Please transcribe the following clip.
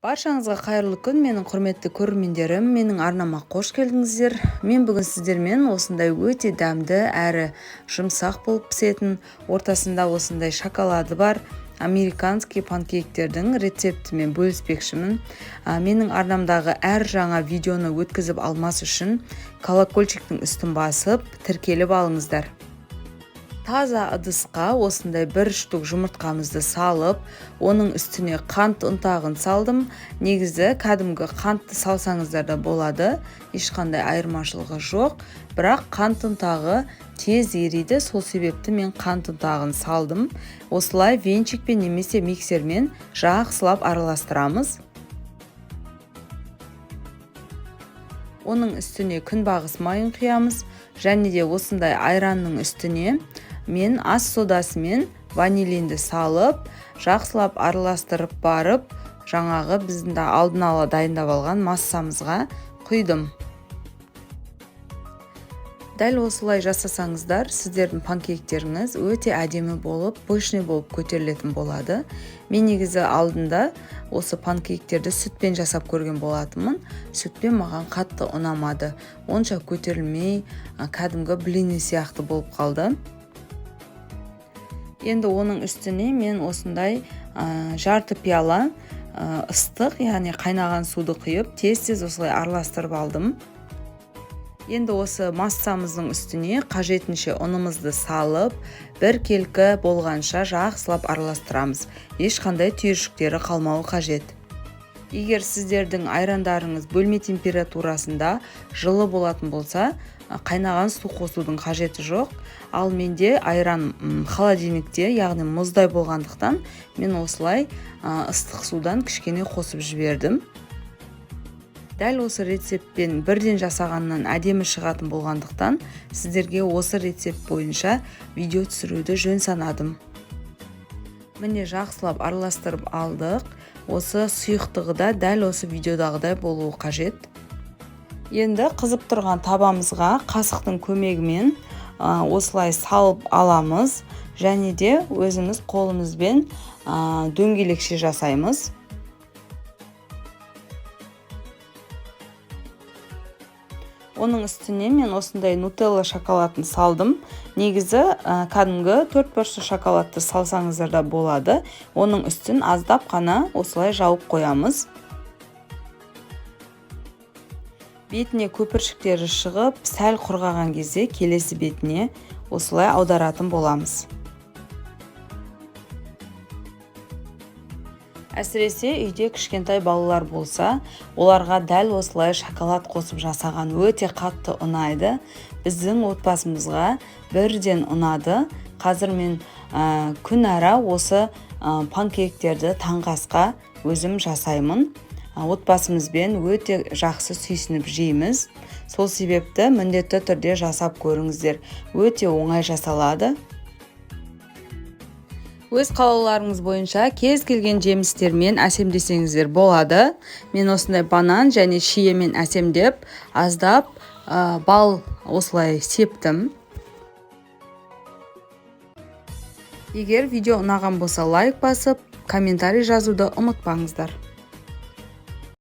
Баршаңызға қайырлы күн, менің құрметті көрермендерім, менің арнама қош келдіңіздер. Мен бүгін сіздермен осындай өте дәмді әрі жұмсақ болып пісетін, ортасында осындай шоколады бар американский панкейктердің рецептімен бөліспекшімін. Менің арнамдағы әр жаңа видеоны өткізіп алмас үшін колокольчиктің үстін басып, тіркеліп алыңыздар. Таза ыдысқа осындай бір штук жұмыртқамызды салып, оның үстіне қант ұнтағын салдым. Негізі кәдімгі қантты салсаңыздар да болады, ешқандай айырмашылығы жоқ. Бірақ қант ұнтағы тез ериді, сол себепті мен қант ұнтағын салдым. Осылай венчикпен немесе миксермен жақсылап араластырамыз. Оның үстіне күнбағыс майын құямыз және де осындай айранның үстіне мен ас содасы мен ванилинді салып, жақсылап араластырып барып, жаңағы біздің де алдын ала дайындап алған массамызға құйдым. Дәл осылай жасасаңыздар, сіздердің панкейктеріңіз өте әдемі болып, пышный болып көтерілетін болады. Мен негізі алдында осы панкейктерді сүтпен жасап көрген болатынмын. Сүтпен маған қатты ұнамады. Онша көтерілмей, кәдімгі блины сияқты болып қалды. Енді оның үстіне мен осындай жарты пиала ыстық, яғни қайнаған суды құйып, тез-тез осылай араластырып алдым. Енді осы массамыздың үстіне қажетінше ұнымызды салып, бір келкі болғанша жақсылап араластырамыз. Ешқандай түйіршіктері қалмауы қажет. Егер сіздердің айрандарыңыз бөлме температурасында жылы болатын болса, қайнаған су қосудың қажеті жоқ. Ал менде айран холодильникте, яғни мұздай болғандықтан, мен осылай ыстық судан кішкене қосып жібердім. Дәл осы рецептпен бірден жасағаннан әдемі шығатын болғандықтан, сіздерге осы рецепт бойынша видео түсіруді жөн санадым. Міне, жақсылап араластырып алдық. Осы сұйықтығы да дәл осы видеодағыдай болуы қажет. Енді қызып тұрған табамызға қасықтың көмегімен осылай салып аламыз және де өзіміз қолымызбен дөңгелекше жасаймыз. Оның үстіне мен осындай нутелла шоколадын салдым. Негізі кәдімгі төрт бұрышты шоколадты салсаңыздар да болады. Оның үстін аздап қана осылай жауып қоямыз. Бетіне көпіршіктері шығып, сәл құрғаған кезде келесі бетіне осылай аударатын боламыз. Әсіресе үйде кішкентай балалар болса, оларға дәл осылай шоколад қосып жасаған өте қатты ұнайды. Біздің отбасымызға бірден ұнады. Қазір мен күн ара осы панкейктерді таңғы асқа өзім жасаймын. Отбасымызбен өте жақсы сүйсініп жейміз. Сол себепті міндетті түрде жасап көріңіздер. Өте оңай жасалады. Өз қалауларыңыз бойынша кез келген жемістермен әсемдесеңіздер болады. Мен осындай банан және шиемен әсемдеп, аздап бал осылай септім. Егер видео ұнаған болса, лайк басып, комментарий жазуды ұмытпаңыздар.